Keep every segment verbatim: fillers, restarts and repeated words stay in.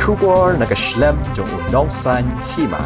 Khubor na ka shlem jong u Nongsaiñ Hima.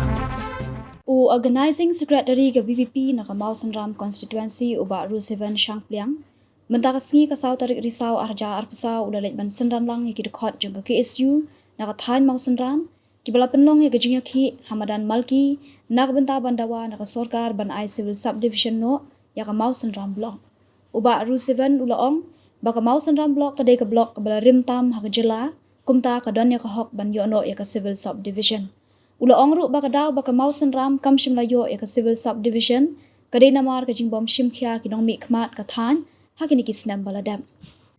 U Organising Secretary ka VPP na ka Mawsynram Constituency, u Bah Ruseven Shangpliang, mynta ka sngi ka saw tarik Risaw arhajar arphew saw u la leit ban synran lang ïa ki dkhot jong ka KSU na ka thaiñ Mawsynram, kiba la pynlong ïa ka jingïakhih ha madan Malki na ka bynta ban dawa na ka sorkar ban ai Civil Subdivision noh ïa ka Mawsynram Block. U Bah Ruseven u la ong ba ka Mawsynram Block ka dei ka block kaba la rim tam ha ka jylla, kumta ka don ïa ka hok ban ïoh noh ïa ka Civil Subdivision. U la ong ruh ba ka daw ba ka Mawsynram kam shym la ïoh ïa ka Civil Subdivision ka dei namar ka jingbym shim khia ki nongmihkhmat ka thaiñ ha kine ki snem ba la dep.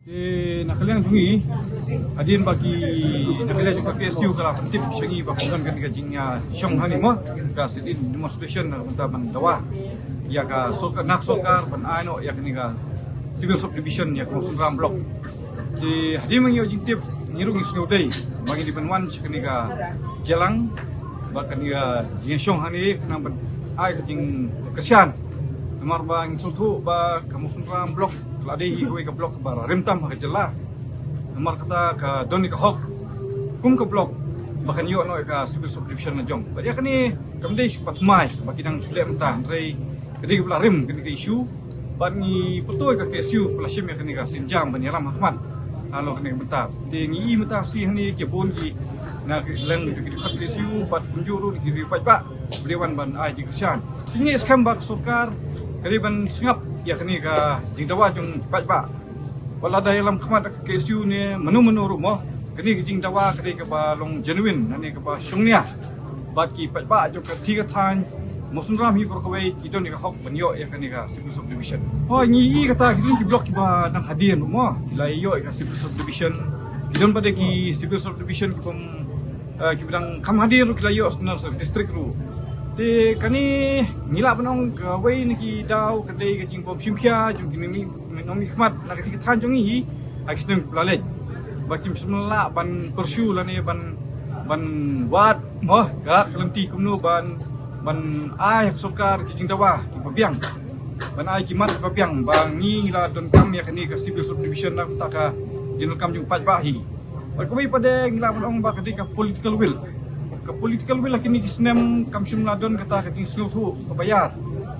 Te na ka liang jong ngi, hadien ba ki, na ka liang jong ka KSU ka la pyntip sha ngi ba ka don kane ka jingïashong hangne mo, ka sit-in demonstration na ka bynta ban dawa ïa ka sorkar, na ka sorkar ban ai noh ïa kane ka Civil Subdivision ïa ka Mawsynram Block. Te hadien ba ngi ïoh jingtip, ngi ruh ngi sngewdei ba ngi dei ban wan sha kane ka jingïalang bad kane ka jingïashong hangne khnang ban ai ka jingkyrshan. Namar ba ngi sngewthuh ba ka Mawsynram Block ka la dei hi kawei ka block ba rim tam ha ka jylla. Namar kata ka don ïa ka hok kum ka block ba kan ïoh noh ïa ka Civil Subdivision la jong. Bad ïa kane kam dei ba thymmai ba ki dang shu leh mynta, hynrei ka dei kaba la rim kane ka issue. Bad ngi pyrthei ka KSU ba la shim ïa kane ka sienjam ban ïalam ha khmat halor kane ka bynta. Te ngi i mynta shi hangne ki bun ki na ki leng ki dkhot KSU bad kumjuh ruh ki ri paidbah ba dei wan ban ai jingkyrshan. Te ngi skhem ba ka sorkar ka dei ban sngap ïa kane ka jingdawa jong paidbah. Wat la da ïalam khmat ka KSU ne mano mano ruh mo, kane ka jingdawa ka dei kaba long genuine, kane kaba shongnia bad ki paidbah jong ka kti ka thaiñ Mawsynram hi baroh kawei ki don ïa ka hok ban ïoh ïa kane ka Civil Subdivision. Hooid, ngi i kata ki don ki block kiba dang hadien ruh mo ki la ïoh ïa ka Civil Subdivision. Ki don pat de ki Civil Subdivision kibym, eh, kiba dang kham hadien ruh ki la ïoh na district ruh. Te kane ngi lah ban ong kawei na ki daw ka dei ka jingbym shim khia jong ki nongmih, nongmihkhmat na ka kti ka thaiñ jong ngi hi ha ki snem kiba la leit. Ba kim shym lah ban pursue lane ban, ban wad mo ka lynti kumno ban, ban ai ha ka sorkar ki jingdawa kiba biang, ban ai ki mat kiba biang ba ngi la donkam ïa kane ka Civil Subdivision na ka bynta ka jingdonkam jong paidbah hi. Bad kawei pat de ngi lah ban ong ba ka dei ka political will. Ka political will ha kine ki snem kam shym la don kata ka jingsngewthuh kaba ïar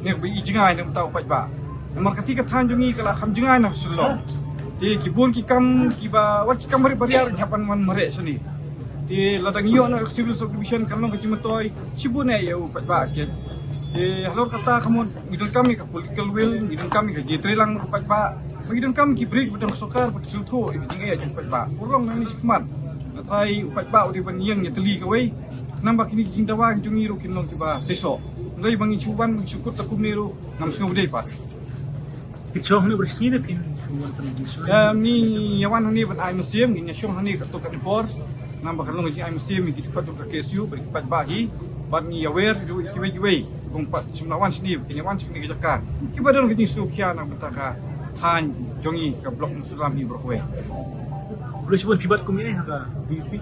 ne kaba i jngai na ka bynta u paidbah. Namar ka kti ka thaiñ jong ngi ka la kham jngai na ka shlong. Te ki bun ki kam kiba, wat ki kam barit bariar ngi hap ban wan mareh shane. Te lada ngi ïoh noh ka Civil Subdivision kan long ka jingmyntoi shibun eh ïa u paidbah. Te halor kata ka mut ngi donkam ïa ka political will, ngi donkam ïa ka jingtrei lang bad u paidbah, ngi donkam ki briew ba don ha sorkar ba ki sngewthuh ïa ka jingeh jong u paidbah. Pyrshang nangne shakhmat, nga tharai u paidbah u dei ban ïeng ïatylli kawei. Namar ba kine ki jingdawa jong ngi ruh kin long kiba seisoh. Hynrei ba ngi shu wan, ngi shu kut da kumne ruh ngam sngewdei pat. Phi shong hangne baroh shi sngi ne phin wan pynshong? Ïa, ngi ïa wan hangne ban ai mynsiem, ngi ïa shong hangne katto katne por. Namar ba ka long ka jingai mynsiem ïa ki dkhot jong ka KSU bad ki paidbah hi. Bad ngi ïa wer ruh ïa kiwei kiwei kibym pat shym la wan shane, kin ïa wan shane ka jaka kiba don ka jingsngewkhia na ka bynta ka thaiñ jong ngi ka block Mawsynram hi baroh kawei. Balei shibun phi bat kum ïa ha ka VPP?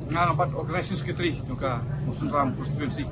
Nga nga bat organizing secretary jong ka Mawsynram constituency.